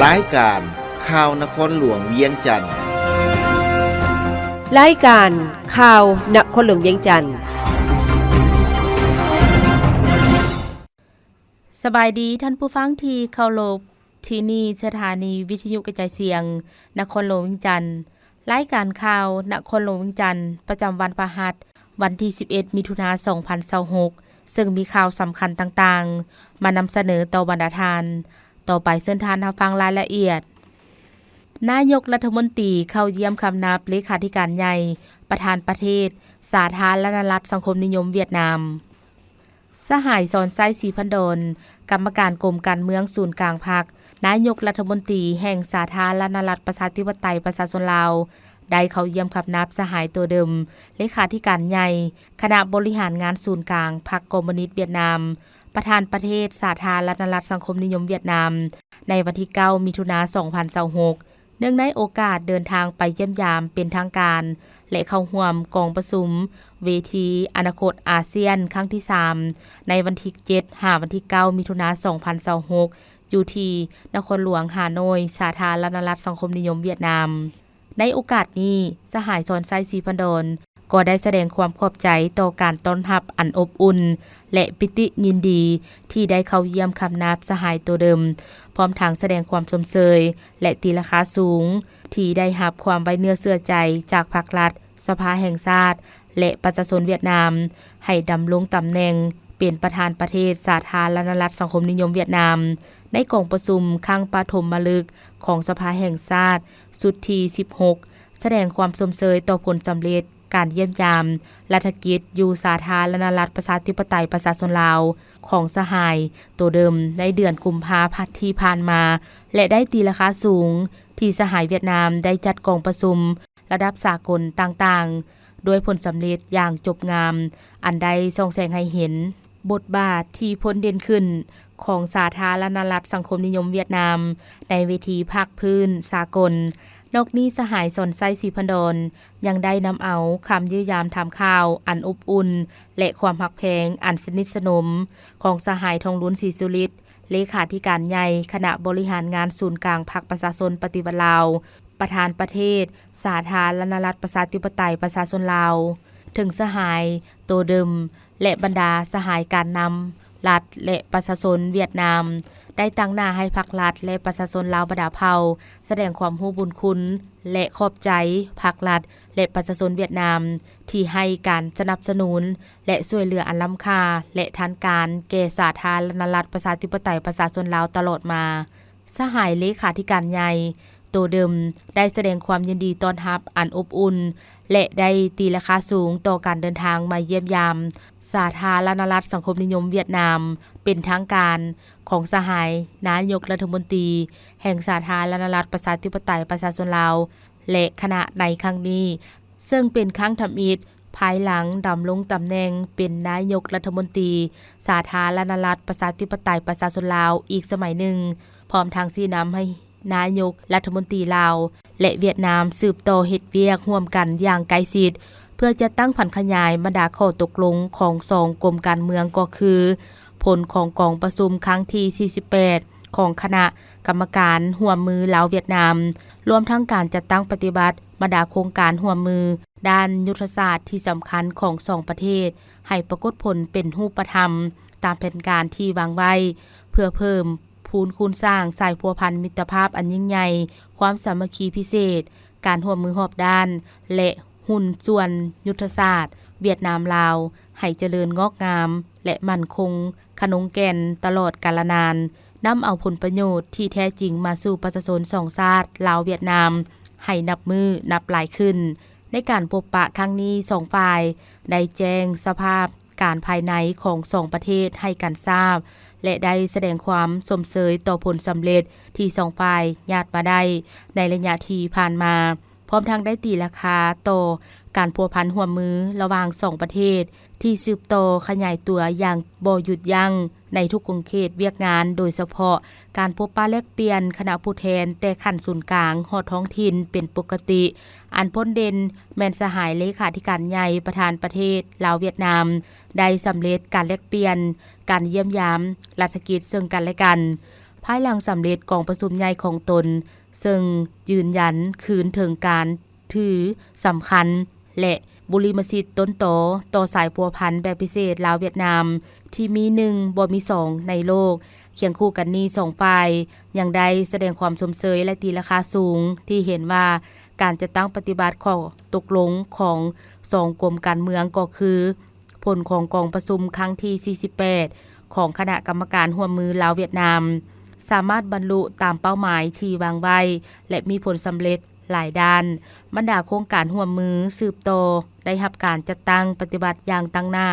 ລາຍການຂ່າວນະຄອນຫຼວງວຽງຈັນ. ລາຍການຂ່າວນະຄອນຫຼວງວຽງຈັນ. ສະບາຍດີທ່ານຜູ້ຟັງທີ່ເຄົາລົບ, ທີ່ນີ້ສະຖານີວິທະຍຸກະຈາຍສຽງນະຄອນຫຼວງວຽງຈັນ. ລາຍການຂ່າວນະຄອນຫຼວງວຽງຈັນ ປະຈຳວັນພະຫັດ ວັນທີສິບເອັດ ມິຖຸນາ ສອງພັນຊາວຫົກ ເຊິ່ງມີຂ່າວສຳຄັນຕ່າງໆ ມານຳສະເໜີຕໍ່ບັນດາທ່ານ. ຕໍ່ໄປເຊີນທ່ານຮັບຟັງລາຍລະອຽດ. ນາຍົກລັດຖະມົນຕີເຂົ້າຢ້ຽມຄຳນັບເລຂາທິການໃຫຍ່ ປະທານປະເທດສາທາລະນະລັດສັງຄົມນິຍົມຫວຽດນາມ. ສະຫາຍ ສອນໄຊ ສີພັນດອນ ກຳມະການກົມການເມືອງສູນກາງພັກ, ນາຍົກລັດຖະມົນຕີແຫ່ງສາທາລະນະລັດປະຊາທິປະໄຕປະຊາຊົນລາວ ໄດ້ເຂົ້າຢ້ຽມຄຳນັບສະຫາຍ ໂຕເດີມ ເລຂາທິການໃຫຍ່ຄະນະບໍລິຫານງານສູນກາງພັກຄອມມູນິດຫວຽດນາມ, ປະທານປະເທດສາທາລະນະລັດສັງຄົມນິຍົມຫວຽດນາມ ໃນວັນທີເກົ້າ ມິຖຸນາ ສອງພັນຊາວຫົກ ເນື່ອງໃນໂອກາດເດີນທາງໄປຢ້ຽມຢາມເປັນທາງການ ແລະ ເຂົ້າຮ່ວມກອງປະຊຸມເວທີອະນາຄົດອາຊຽນຄັ້ງທີສາມ ໃນວັນທີເຈັດ ຫາວັນທີເກົ້າ ມິຖຸນາ ສອງພັນຊາວຫົກ ຢູ່ທີ່ນະຄອນຫຼວງຮ່າໂນ້ຍ ສາທາລະນະລັດສັງຄົມນິຍົມຫວຽດນາມ. ໃນໂອກາດນີ້, ສະຫາຍ ສອນໄຊ ສີພັນດອນ ກໍໄດ້ສະແດງຄວາມຂອບໃຈຕໍ່ການຕ້ອນຮັບອັນອົບອຸ່ນ ແລະ ປິຕິຍິນດີທີ່ໄດ້ເຂົ້າຢ້ຽມຄຳນັບສະຫາຍໂຕເດີມ, ພ້ອມທັງສະແດງຄວາມຊົມເຊີຍ ແລະ ຕີລາຄາສູງ ທີ່ໄດ້ຮັບຄວາມໄວ້ເນື້ອເຊື່ອໃຈຈາກພັກລັດ, ສະພາແຫ່ງຊາດ ແລະ ປະຊາຊົນຫວຽດນາມ ໃຫ້ດຳລົງຕຳແໜ່ງເປັນປະທານປະເທດສາທາລະນະລັດສັງຄົມນິຍົມຫວຽດນາມ. ໃນກອງປະຊຸມຄັ້ງປະຖົມມະລຶກຂອງສະພາແຫ່ງຊາດຊຸດທີສິບຫົກ ສະແດງຄວາມຊົມເຊີຍຕໍ່ຜົນສຳເລັດ ການຢ້ຽມຢາມລັດຖະກິດຢູ່ສາທາລະນະລັດປະຊາທິປະໄຕປະຊາຊົນລາວຂອງສະຫາຍໂຕເດີມໃນເດືອນກຸມພາທີ່ຜ່ານມາ ແລະ ໄດ້ຕີລາຄາສູງທີ່ສະຫາຍຫວຽດນາມໄດ້ຈັດກອງປະຊຸມລະດັບສາກົນຕ່າງໆ ດ້ວຍຜົນສຳເລັດຢ່າງຈົບງາມ, ອັນໄດ້ສ່ອງແສງໃຫ້ເຫັນບົດບາດທີ່ພົ້ນເດັ່ນຂຶ້ນຂອງສາທາລະນະລັດສັງຄົມນິຍົມຫວຽດນາມໃນເວທີພາກພື້ນສາກົນ. ນອກນີ້, ສະຫາຍ ສອນໄຊ ສີພັນດອນ ຍັງໄດ້ນຳເອົາຄຳຢ້ຽມຢາມຖາມຂ່າວອັນອົບອຸ່ນ ແລະ ຄວາມຮັກແພງອັນສະໜິດສະໜົມຂອງສະຫາຍ ທອງລຸນ ສີສຸລິດ ເລຂາທິການໃຫຍ່ຄະນະບໍລິຫານງານສູນກາງພັກປະຊາຊົນປະຕິວັດລາວ, ປະທານປະເທດສາທາລະນະລັດປະຊາທິປະໄຕປະຊາຊົນລາວ, ເຖິງສະຫາຍໂຕເດີມ ແລະ ບັນດາສະຫາຍການນຳລັດ ແລະ ປະຊາຊົນຫວຽດນາມ ໄດ້ຕາງໜ້າໃຫ້ພັກລັດ ແລະ ປະຊາຊົນລາວບັນດາເຜົ່າ ສະແດງຄວາມຮູ້ບຸນຄຸນ ແລະ ຂອບໃຈພັກລັດ ແລະ ປະຊາຊົນຫວຽດນາມ ທີ່ໃຫ້ການສະໜັບສະໜູນ ແລະ ຊ່ວຍເຫຼືອອັນລ້ຳຄ່າ ແລະ ທັນການແກ່ສາທາລະນະລັດປະຊາທິປະໄຕປະຊາຊົນລາວຕະຫຼອດມາ. ສະຫາຍເລຂາທິການໃຫຍ່ໂຕເດີມ ໄດ້ສະແດງຄວາມຍິນດີຕ້ອນຮັບອັນອົບອຸ່ນ ແລະ ໄດ້ຕີລາຄາສູງຕໍ່ການເດີນທາງມາຢ້ຽມຢາມສາທາລະນະລັດສັງຄົມນິຍົມຫວຽດນາມເປັນທາງການຂອງສະຫາຍນາຍົກລັດຖະມົນຕີແຫ່ງສາທາລະນະລັດປະຊາທິປະໄຕປະຊາຊົນລາວ ແລະ ຄະນະໃນຄັ້ງນີ້, ເຊິ່ງເປັນຄັ້ງທຳອິດພາຍຫຼັງດຳລົງຕຳແໜ່ງເປັນນາຍົກລັດຖະມົນຕີສາທາລະນະລັດປະຊາທິປະໄຕປະຊາຊົນລາວອີກສະໄໝໜຶ່ງ, ພ້ອມທັງຊີ້ນຳໃຫ້ນາຍົກລັດຖະມົນຕີລາວ ແລະ ຫວຽດນາມສືບຕໍ່ເຮັດວຽກຮ່ວມກັນຢ່າງໃກ້ຊິດ ເພື່ອຈັດຕັ້ງຜັນຂະຫຍາຍບັນດາຂໍ້ຕົກລົງຂອງສອງກົມການເມືອງ ກໍຄື ຜົນຂອງກອງປະຊຸມຄັ້ງທີສີ່ສິບແປດ ຂອງຄະນະກຳມະການຮ່ວມມືລາວ-ຫວຽດນາມ, ລວມທັງການຈັດຕັ້ງປະຕິບັດບັນດາໂຄງການຮ່ວມມືດ້ານຍຸດທະສາດທີ່ສຳຄັນຂອງສອງປະເທດ ໃຫ້ປາກົດຜົນເປັນຮູບປະທຳຕາມແຜນການທີ່ວາງໄວ້, ເພື່ອເພີ່ມພູນຄູນສ້າງສາຍພົວພັນມິດຕະພາບອັນຍິ່ງໃຫຍ່, ຄວາມສາມັກຄີພິເສດ, ການຮ່ວມມືຮອບດ້ານ ແລະ ຫຸ້ນສ່ວນຍຸດທະສາດຫວຽດນາມ-ລາວ ໃຫ້ຈະເລີນງອກງາມ ແລະ ໝັ້ນຄົງຂະໜົງແກ່ນຕະຫຼອດກາລະນານ, ນຳເອົາຜົນປະໂຫຍດທີ່ແທ້ຈິງມາສູ່ປະຊາຊົນສອງຊາດລາວ-ຫວຽດນາມໃຫ້ນັບມື້ນັບຫຼາຍຂຶ້ນ. ໃນການພົບປະຄັ້ງນີ້, ສອງຝ່າຍໄດ້ແຈ້ງສະພາບການພາຍໃນຂອງສອງປະເທດໃຫ້ກັນຊາບ ແລະ ໄດ້ສະແດງຄວາມຊົມເຊີຍຕໍ່ຜົນສຳເລັດທີ່ສອງຝ່າຍຍາດມາໄດ້ໃນໄລຍະທີ່ຜ່ານມາ. ພ້ອມທັງໄດ້ຕີລາຄາຕໍ່ການພົວພັນຮ່ວມມືລະຫວ່າງສອງປະເທດ ທີ່ສືບຕໍ່ຂະຫຍາຍຕົວຢ່າງບໍ່ຢຸດຢັ້ງໃນທຸກຂົງເຂດວຽກງານ, ໂດຍສະເພາະການພົບປະແລກປ່ຽນຄະນະຜູ້ແທນແຕ່ຂັ້ນສູນກາງຮອດທ້ອງຖິ່ນເປັນປົກກະຕິ. ອັນພົ້ນເດັ່ນແມ່ນສະຫາຍເລຂາທິການໃຫຍ່ປະທານປະເທດລາວ-ຫວຽດນາມ ໄດ້ສຳເລັດການແລກປ່ຽນ, ການຢ້ຽມຢາມລັດຖະກິດເຊິ່ງກັນແລະກັນ. ພາຍຫຼັງສຳເລັດກອງປະຊຸມໃຫຍ່ຂອງຕົນ, ເຊິ່ງຢືນຢັນຄືນເຖິງການຖືສຳຄັນ ແລະ ບຸລິມະສິດຕົ້ນຕໍຕໍ່ສາຍພົວພັນແບບພິເສດລາວ-ຫວຽດນາມ ທີ່ມີໜຶ່ງບໍ່ມີສອງໃນໂລກ. ຄຽງຄູ່ກັນນີ້, ສອງຝ່າຍຍັງໄດ້ສະແດງຄວາມຊົມເຊີຍ ແລະ ຕີລາຄາສູງ ທີ່ເຫັນວ່າການຈັດຕັ້ງປະຕິບັດຂໍ້ຕົກລົງຂອງສອງກົມການເມືອງ ກໍຄື ຜົນຂອງກອງປະຊຸມຄັ້ງທີສີ່ສິບແປດ ຂອງຄະນະກຳມະການຮ່ວມມືລາວ-ຫວຽດນາມ ສາມາດບັນລຸຕາມເປົ້າໝາຍທີ່ວາງໄວ້ ແລະ ມີຜົນສຳເລັດຫຼາຍດ້ານ. ບັນດາໂຄງການຮ່ວມມືສືບຕໍ່ໄດ້ຮັບການຈັດຕັ້ງປະຕິບັດຢ່າງຕັ້ງໜ້າ.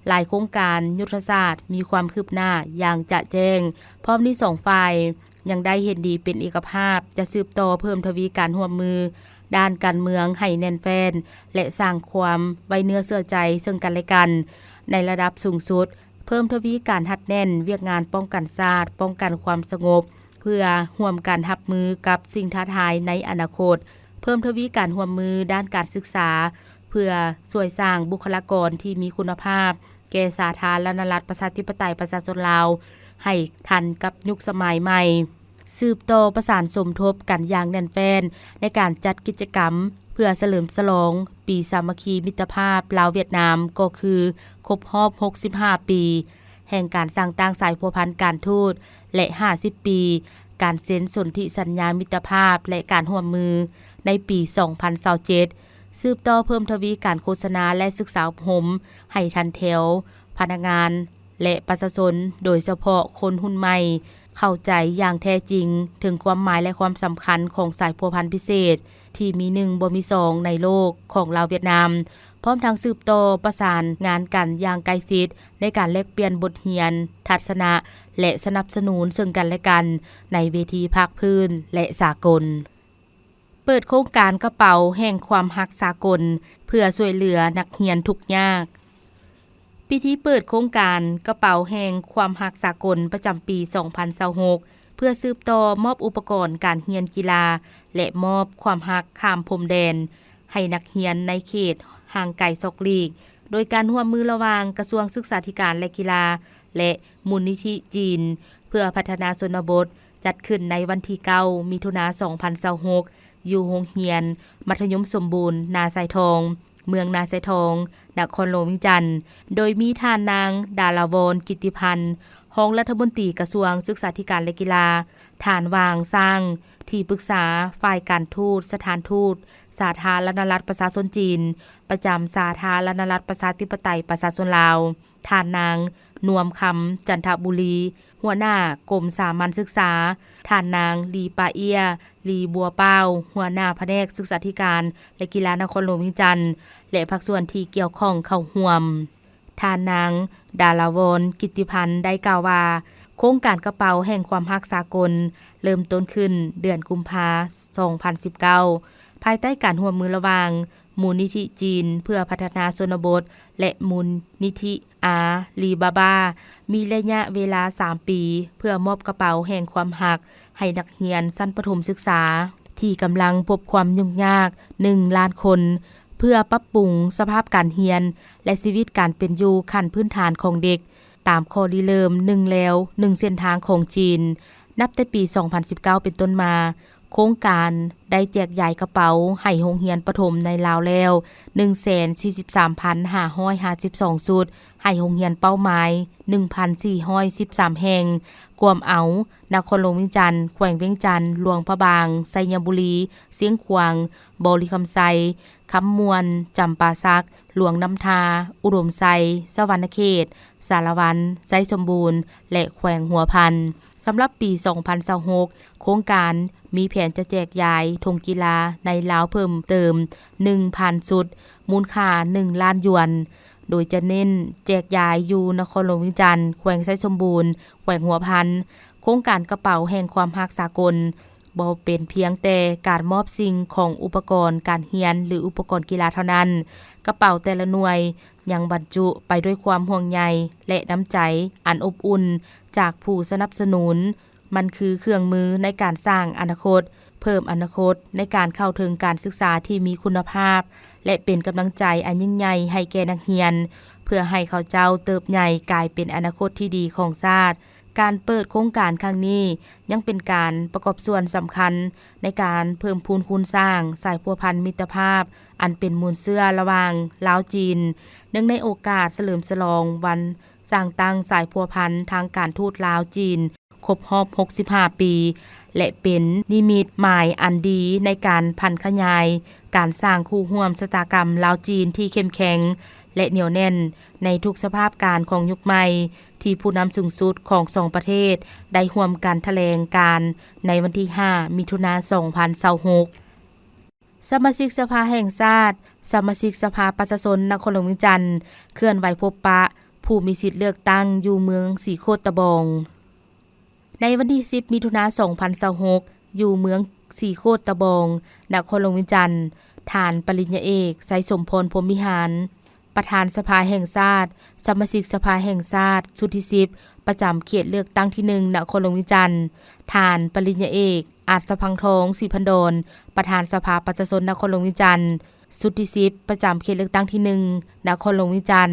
ຫຼາຍໂຄງການຍຸດທະສາດມີຄວາມຄືບໜ້າຢ່າງຈະແຈ້ງ. ພ້ອມນີ້, ສອງຝ່າຍ ຍັງໄດ້ເຫັນດີເປັນເອກະພາບ ຈະສືບຕໍ່ເພີ່ມທະວີການຮ່ວມມືດ້ານການເມືອງໃຫ້ແໜ້ນແຟ້ນ ແລະ ສ້າງຄວາມໄວ້ເນື້ອເຊື່ອໃຈເຊິ່ງກັນແລະກັນໃນລະດັບສູງສຸດ, ເພີ່ມທະວີການຮັດແໜ້ນວຽກງານປ້ອງກັນຊາດ, ປ້ອງກັນຄວາມສະຫງົບ ເພື່ອຮ່ວມກັນຮັບມືກັບສິ່ງທ້າທາຍໃນອະນາຄົດ, ເພີ່ມທະວີການຮ່ວມມືດ້ານການສຶກສາ ເພື່ອຊ່ວຍສ້າງບຸກຄະລາກອນທີ່ມີຄຸນນະພາບ ແກ່ສາທາລະນະລັດ ປະຊາທິປະໄຕ ປະຊາຊົນລາວ ໃຫ້ທັນກັບຍຸກສະໄໝໃໝ່, ສືບຕໍ່ປະສານສົມທົບກັນຢ່າງແໜ້ນແຟ້ນໃນການຈັດກິດຈະກຳເພື່ອສະເຫຼີມສະຫຼອງປີສາມັກຄີມິດຕະພາບລາວ-ຫວຽດນາມ ກໍຄືຄົບຮອບຫົກສິບຫ້າປີແຫ່ງການສ້າງຕັ້ງສາຍພົວພັນການທູດ ແລະ ຫ້າສິບປີການເຊັນສົນທິສັນຍາມິດຕະພາບ ແລະ ການຮ່ວມມືໃນປີສອງພັນຊາວເຈັດ. ສືບຕໍ່ເພີ່ມທະວີການໂຄສະນາ ແລະ ສຶກສາອົບຮົມໃຫ້ທັນແຖວພະນັກງານ ແລະ ປະຊາຊົນ, ໂດຍສະເພາະຄົນຮຸ່ນໃໝ່ ເຂົ້າໃຈຢ່າງແທ້ຈິງເຖິງຄວາມໝາຍ ແລະ ຄວາມສຳຄັນຂອງສາຍພົວພັນພິເສດທີ່ມີໜຶ່ງບໍ່ມີສອງໃນໂລກຂອງລາວ-ຫວຽດນາມ, ພ້ອມທັງສືບຕໍ່ປະສານງານກັນຢ່າງໃກ້ຊິດໃນການແລກປ່ຽນບົດຮຽນ, ທັດສະນະ ແລະ ສະໜັບສະໜູນເຊິ່ງກັນແລະກັນໃນເວທີພາກພື້ນ ແລະ ສາກົນ. ເປີດໂຄງການກະເປົາແຫ່ງຄວາມຮັກສາກົນ ເພື່ອຊ່ວຍເຫຼືອນັກຮຽນທຸກຍາກ. ພິທີເປີດໂຄງການກະເປົາແຫ່ງຄວາມຮັກສາກົນປະຈຳປີສອງພັນຊາວຫົກ ເພື່ອສືບຕໍ່ມອບອຸປະກອນການຮຽນກິລາ ແລະ ມອບຄວາມຮັກຂ້າມພົມແດນໃຫ້ນັກຮຽນໃນເຂດຫ່າງໄກສອກຫຼີກ, ໂດຍການຮ່ວມມືລະຫວ່າງກະຊວງສຶກສາທິການ ແລະ ກິລາ ແລະ ມູນນິທິຈີນເພື່ອພັດທະນາຊົນນະບົດ ຈັດຂຶ້ນໃນວັນທີເກົ້າ ມິຖຸນາ ສອງພັນຊາວຫົກ ຢູ່ໂຮງຮຽນມັດທະຍົມສົມບູນນາຊາຍທອງ, ເມືອງນາຊາຍທອງ, ນະຄອນຫຼວງວຽງຈັນ, ໂດຍມີທ່ານນາງ ດາລາວອນ ກິດຕິພັນ ຮອງລັດຖະມົນຕີກະຊວງສຶກສາທິການ ແລະ ກິລາ, ທ່ານ ຫວ່າງ ຊ່າງ ທີ່ປຶກສາຝ່າຍການທູດສະຖານທູດສາທາລະນະລັດປະຊາຊົນຈີນ ປະຈຳສາທາລະນະລັດປະຊາທິປະໄຕປະຊາຊົນລາວ, ທ່ານນາງ ນວມຄຳ ຈັນທະບູລີ ຫົວໜ້າກົມສາມັນສຶກສາ, ທ່ານນາງ ລີປາເອຍ ລີບົວປ້າວ ຫົວໜ້າພະແນກສຶກສາທິການ ແລະ ກິລານະຄອນຫຼວງວຽງຈັນ ແລະ ພາກສ່ວນທີ່ກ່ຽວຂ້ອງເຂົ້າຮ່ວມ. ທ່ານນາງ ດາລາວອນ ກິດຕິພັນ ໄດ້ກ່າວວ່າ ໂຄງການກະເປົາແຫ່ງຄວາມຮັກສາກົນເລີ່ມຕົ້ນຂຶ້ນເດືອນກຸມພາ ສອງພັນສິບເກົ້າ ພາຍໃຕ້ການຮ່ວມມືລະຫວ່າງ ມູນນິທິຈີນເພື່ອພັດທະນາຊົນນະບົດ ແລະ ມູນນິທິອາລີບາບາ ມີໄລຍະເວລາສາມປີ ເພື່ອມອບກະເປົາແຫ່ງຄວາມຮັກໃຫ້ນັກຮຽນຊັ້ນປະຖົມສຶກສາ ທີ່ກຳລັງພົບຄວາມຫຍຸ້ງຍາກ ໜຶ່ງລ້ານຄົນ ເພື່ອປັບປຸງສະພາບການຮຽນ ແລະ ຊີວິດການເປັນຢູ່ຂັ້ນພື້ນຖານຂອງເດັກ ຕາມຂໍ້ລິເລີ່ມ ໜຶ່ງແລວ ໜຶ່ງເສັ້ນທາງຂອງຈີນ. ນັບແຕ່ປີສອງພັນສິບເກົ້າເປັນຕົ້ນມາ, ໂຄງການໄດ້ແຈກຢາຍກະເປົາໃຫ້ໂຮງຮຽນປະຖົມໃນລາວແລ້ວ ໜຶ່ງແສນສີ່ສິບສາມພັນຫ້າຮ້ອຍຫ້າສິບສອງຊຸດ, ໃຫ້ໂຮງຮຽນເປົ້າໝາຍ ໜຶ່ງພັນສີ່ຮ້ອຍສິບສາມແຫ່ງ, ກວມເອົານະຄອນຫຼວງວຽງຈັນ, ແຂວງວຽງຈັນ, ຫຼວງພະບາງ, ໄຊຍະບູລີ, ຊຽງຂວາງ, ບໍລິຄຳໄຊ, ຄຳມ່ວນ, ຈຳປາສັກ, ຫຼວງນ້ຳທາ, ອຸດົມໄຊ, ສະຫວັນນະເຂດ, ສາລະວັນ, ໄຊສົມບູນ ແລະ ແຂວງຫົວພັນ. ສຳລັບປີສອງພັນຊາວຫົກ ໂຄງການມີແຜນຈະແຈກຢາຍຖົງກິລາໃນລາວເພີ່ມເຕີມ ໜຶ່ງພັນຊຸດ, ມູນຄ່າ ໜຶ່ງລ້ານຢວນ, ໂດຍຈະເນັ້ນແຈກຢາຍຢູ່ນະຄອນຫຼວງວຽງຈັນ, ແຂວງໄຊສົມບູນ, ແຂວງຫົວພັນ. ໂຄງການກະເປົາແຫ່ງຄວາມຮັກສາກົນ ບໍ່ເປັນພຽງແຕ່ການມອບສິ່ງຂອງອຸປະກອນການຮຽນ ຫຼື ອຸປະກອນກິລາເທົ່ານັ້ນ, ກະເປົາແຕ່ລະໜ່ວຍຍັງບັນຈຸໄປດ້ວຍຄວາມຫ່ວງໃຍ ແລະ ນ້ຳໃຈອັນອົບອຸ່ນຈາກຜູ້ສະໜັບສະໜູນ. ມັນຄືເຄື່ອງມືໃນການສ້າງອະນາຄົດ, ເພີ່ມອະນາຄົດໃນການເຂົ້າເຖິງການສຶກສາທີ່ມີຄຸນນະພາບ ແລະ ເປັນກຳລັງໃຈອັນຍິ່ງໃຫຍ່ໃຫ້ແກ່ນັກຮຽນ, ເພື່ອໃຫ້ເຂົາເຈົ້າເຕີບໃຫຍ່ກາຍເປັນອະນາຄົດທີ່ດີຂອງຊາດ, ການເປີດໂຄງການຄັ້ງນີ້ ຍັງເປັນການປະກອບສ່ວນສຳຄັນໃນການເພີ່ມພູນຄູນສ້າງສາຍພົວພັນມິດຕະພາບ ອັນເປັນມູນເຊື້ອລະຫວ່າງລາວ-ຈີນ ເນື່ອງໃນໂອກາດສະເຫຼີມສະຫຼອງວັນສ້າງຕັ້ງສາຍພົວພັນທາງການທູດລາວ-ຈີນ ຄົບຮອບຫົກສິບຫ້າປີ ແລະ ເປັນນິມິດໝາຍອັນດີໃນການຜັນຂະຫຍາຍການສ້າງຄູ່ຮ່ວມຊະຕາກຳລາວ-ຈີນທີ່ເຂັ້ມແຂງ ແລະ ໜຽວແໜ້ນໃນທຸກສະພາບການຂອງຍຸກໃໝ່ ທີ່ຜູ້ນຳສູງສຸດຂອງສອງປະເທດໄດ້ຮ່ວມກັນຖະແຫຼງການໃນວັນທີຫ້າ ມິຖຸນາ ສອງພັນຊາວຫົກ. ສະມາຊິກສະພາແຫ່ງຊາດ, ສະມາຊິກສະພາປະຊາຊົນນະຄອນຫຼວງວຽງຈັນ ເຄື່ອນໄຫວພົບປະຜູ້ມີສິດເລືອກຕັ້ງຢູ່ເມືອງສີໂຄດຕະບອງ. ໃນວັນທີສິບ ມິຖຸນາ ສອງພັນຊາວຫົກ ຢູ່ເມືອງສີໂຄດຕະບອງ ນະຄອນຫຼວງວຽງຈັນ, ທ່ານປະລິນຍາເອກ ໄຊສົມພອນ ພົມວິຫານ ປະທານສະພາແຫ່ງຊາດ, ສະມາຊິກສະພາແຫ່ງຊາດຊຸດທີສິບ ປະຈຳເຂດເລືອກຕັ້ງທີໜຶ່ງ ນະຄອນຫຼວງວຽງຈັນ, ທ່ານປະລິນຍາເອກ ອາດສະພັງທອງ ສີພັນດອນ ປະທານສະພາປະຊາຊົນນະຄອນຫຼວງວຽງຈັນ ຊຸດທີສິບ ປະຈຳເຂດເລືອກຕັ້ງທີໜຶ່ງ ນະຄອນຫຼວງວຽງຈັນ,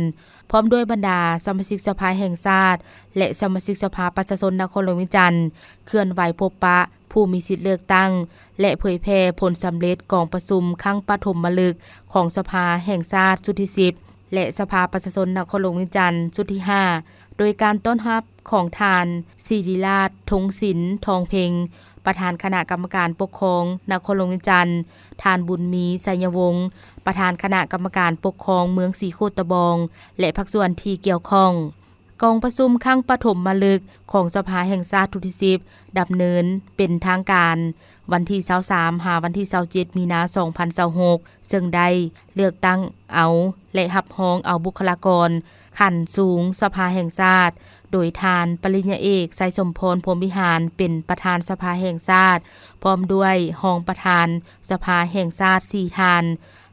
ພ້ອມດ້ວຍບັນດາສະມາຊິກສະພາແຫ່ງຊາດ ແລະ ສະມາຊິກສະພາປະຊາຊົນນະຄອນຫຼວງວຽງຈັນ ເຄື່ອນໄຫວພົບປະຜູ້ມີສິດເລືອກຕັ້ງ ແລະ ເຜີຍແຜ່ຜົນສຳເລັດກອງປະຊຸມຄັ້ງປະຖົມມະລຶກຂອງສະພາແຫ່ງຊາດຊຸດທີສິບ ແລະ ສະພາປະຊາຊົນນະຄອນຫຼວງວຽງຈັນຊຸດທີຫ້າ ໂດຍການຕ້ອນຮັບຂອງທ່ານ ສິລິລາດ ທົງສິນ ທອງເພັງ ປະທານຄະນະກຳມະການປົກຄອງນະຄອນຫຼວງວຽງຈັນ, ທ່ານ ບຸນມີ ໄຊຍະວົງ ປະທານຄະນະກຳມະການປົກຄອງເມືອງສີໂຄດຕະບອງ ແລະ ພາກສ່ວນທີ່ກ່ຽວຂ້ອງ. ກອງປະຊຸມຄັ້ງປະຖົມມະລຶກຂອງສະພາແຫ່ງຊາດຊຸດທີສິບ ດຳເນີນເປັນທາງການ ວັນທີຊາວສາມ ຫາວັນທີຊາວເຈັດ ມີນາ ສອງພັນຊາວຫົກ ເຊິ່ງໄດ້ເລືອກຕັ້ງເອົາ ແລະ ຮັບຮອງເອົາບຸກຄະລາກອນຂັ້ນສູງສະພາແຫ່ງຊາດ ໂດຍທ່ານປະລິນຍາເອກ ໄຊສົມພອນ ພົມວິຫານ ເປັນປະທານສະພາແຫ່ງຊາດ, ພ້ອມດ້ວຍຮອງປະທານສະພາແຫ່ງຊາດສີ່ທ່ານ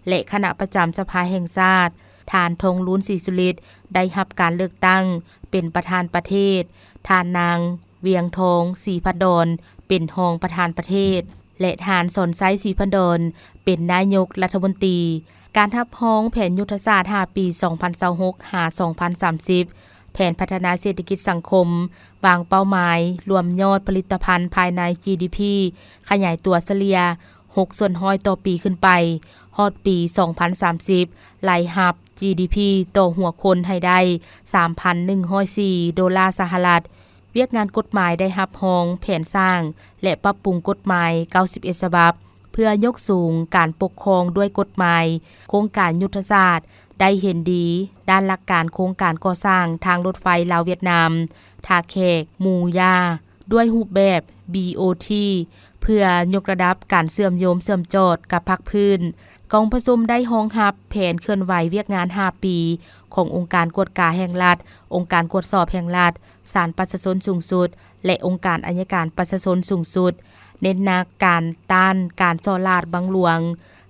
ແລະ ຄະນະປະຈຳສະພາແຫ່ງຊາດ, ທ່ານ ທອງລຸນ ສີສຸລິດ ໄດ້ຮັບການເລືອກຕັ້ງເປັນປະທານປະເທດ, ທ່ານນາງ ວຽງທອງ ສີພັນດອນ ເປັນຮອງປະທານປະເທດ ແລະ ທ່ານ ສອນໄຊ ສີພັນດອນ ເປັນນາຍົກລັດຖະມົນຕີ. ການຮັບຮອງແຜນຍຸດທະສາດຫ້າປີ ສອງພັນຊາວຫົກ ຫາ ສອງພັນສາມສິບ, ແຜນພັດທະນາເສດຖະກິດສັງຄົມ ວາງເປົ້າໝາຍລວມຍອດຜະລິດຕະພັນພາຍໃນ ຈີດີພີ ຂະຫຍາຍຕົວສະເລ່ຍ ຫົກສ່ວນຮ້ອຍຕໍ່ປີຂຶ້ນໄປ, ຮອດປີສອງພັນສາມສິບ ລາຍຮັບ ຈີດີພີ ຕໍ່ຫົວຄົນໃຫ້ໄດ້ ສາມພັນໜຶ່ງຮ້ອຍສີ່ໂດລາສະຫະລັດ. ວຽກງານກົດໝາຍໄດ້ຮັບຮອງແຜນສ້າງ ແລະ ປັບປຸງກົດໝາຍເກົ້າສິບເອັດສະບັບ ເພື່ອຍົກສູງການປົກຄອງດ້ວຍກົດໝາຍ. ໂຄງການຍຸດທະສາດໄດ້ເຫັນດີດ້ານຫຼັກການໂຄງການກໍ່ສ້າງທາງລົດໄຟລາວຫວຽດນາມ ທ່າແຂກ ໝູຢາ ດ້ວຍຮູບແບບ ບີໂອທີ ເພື່ອຍົກລະດັບການເຊື່ອມໂຍງເຊື່ອມຈອດກັບພາກພື້ນ. ກອງປະຊຸມໄດ້ຮອງຮັບແຜນເຄື່ອນໄຫວວຽກງານຫ້າປີຂອງອົງການກວດກາແຫ່ງລັດ, ອົງການກວດສອບແຫ່ງລັດ, ສານປະຊາຊົນສູງສຸດ ແລະ ອົງການໄອຍະການປະຊາຊົນສູງສຸດ, ເນັ້ນໜັກການຕ້ານການສໍ້ລາດບັງຫຼວງ,